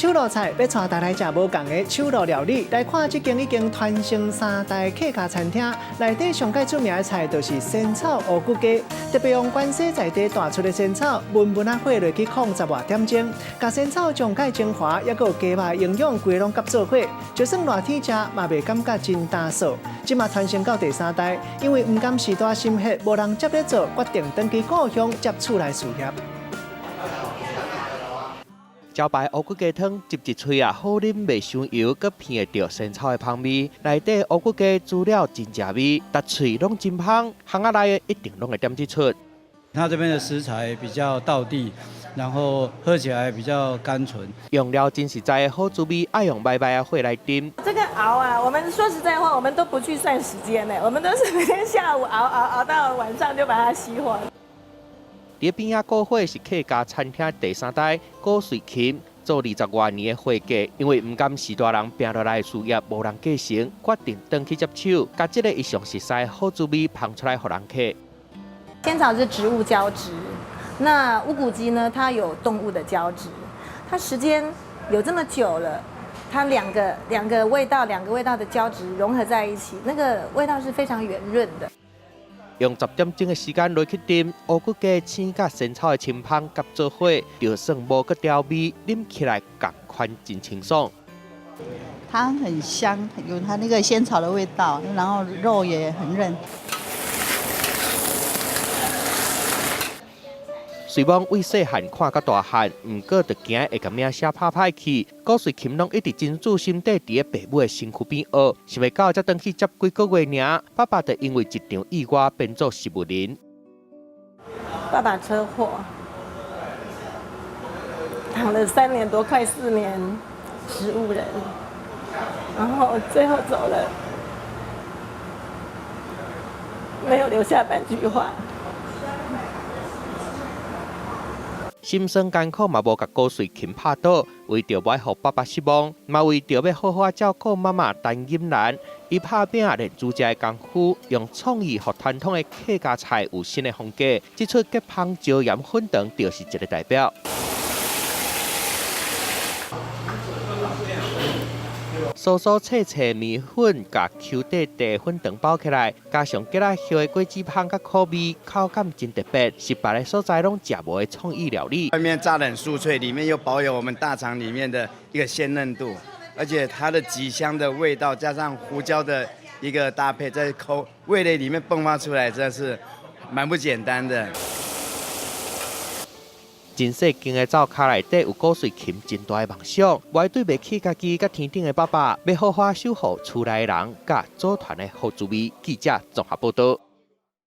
手路菜欲帶大家來食無仝的手路料理，來看這間已經傳承三代客家餐廳，內底上蓋出名的菜就是仙草烏骨雞，特別用關西在地大出的仙草，慢慢仔火落去控十外點鐘，共仙草上蓋精華，抑閣有雞肉營養，規攏夾做伙，就算熱天食嘛袂感覺真焦燥。這馬傳承到第三代，因為毋甘時代心血，無人接咧做，決定轉去故鄉接厝內事業。招牌烏骨雞湯，入一喙啊，好啉袂傷油，閣聞會著仙草的芳味。內底烏骨雞煮了真正味，逐喙攏真芳，巷仔內的一定攏會點這齣。他這邊的食材比較道地，然後喝起來比較甘醇。用料真實在的好滋味，愛用慢慢的火來燉。這個熬啊，我們說實在話，我們都不去算時間呢，我們都是每天下午熬熬熬到晚上就把它熄火。佇邊仔顧火是客家餐廳第三代郭瑞琴，做20外年的伙計，因為毋甘序大人拼落來的事業無人繼承，決定轉去接手，共這個伊上熟悉好滋味芳出來予人客。仙草是植物膠質，那烏骨雞呢？它有動物的膠質，它時間有這麼久了，它兩個味道，兩個味道的膠質融合在一起，那個味道是非常圓潤的。用10點鐘的時間落去燉烏骨雞，青佮仙草的清芳夾做伙，就算無閣調味，啉起來仝款真清爽。湯很香，有它那個仙草的味道，然後肉也很嫩。雖罔為細漢看到大漢，毋過就驚會共名寫拍歹去。郭瑞琴攏一直真注心地佇咧爸母的身軀邊學，想袂到才轉去接幾個月爾，爸爸就因為一場意外變做植物人。爸爸車禍，躺了3年多，快4年，植物人，然後最後走了，沒有留下半句話。心酸艱苦嘛，無共郭瑞琴拍倒，為著無愛予爸爸失望，嘛為著欲好好照顧媽媽陳金蘭，伊拍拼練煮食的功夫，用創意予傳統的客家菜有新的風格。這齣結芳椒鹽粉腸就是一個代表。酥酥脆脆麵粉，共 Q 塊塊粉腸包起來，加上芥仔葉的果子芳佮苦味，口感真特別，是別个所在攏食無的創意料理。外面炸得很酥脆，裡面又保有我們大腸裡面的一個鮮嫩度，而且它的極香的味道，加上胡椒的一個搭配，在口味蕾裡面迸發出來，真的是蠻不簡單的。真細間的灶跤內底有郭瑞琴真大的夢想，無愛對袂起家己佮天頂的爸爸，欲好好守護厝內人佮祖傳的好滋味。記者綜合報導。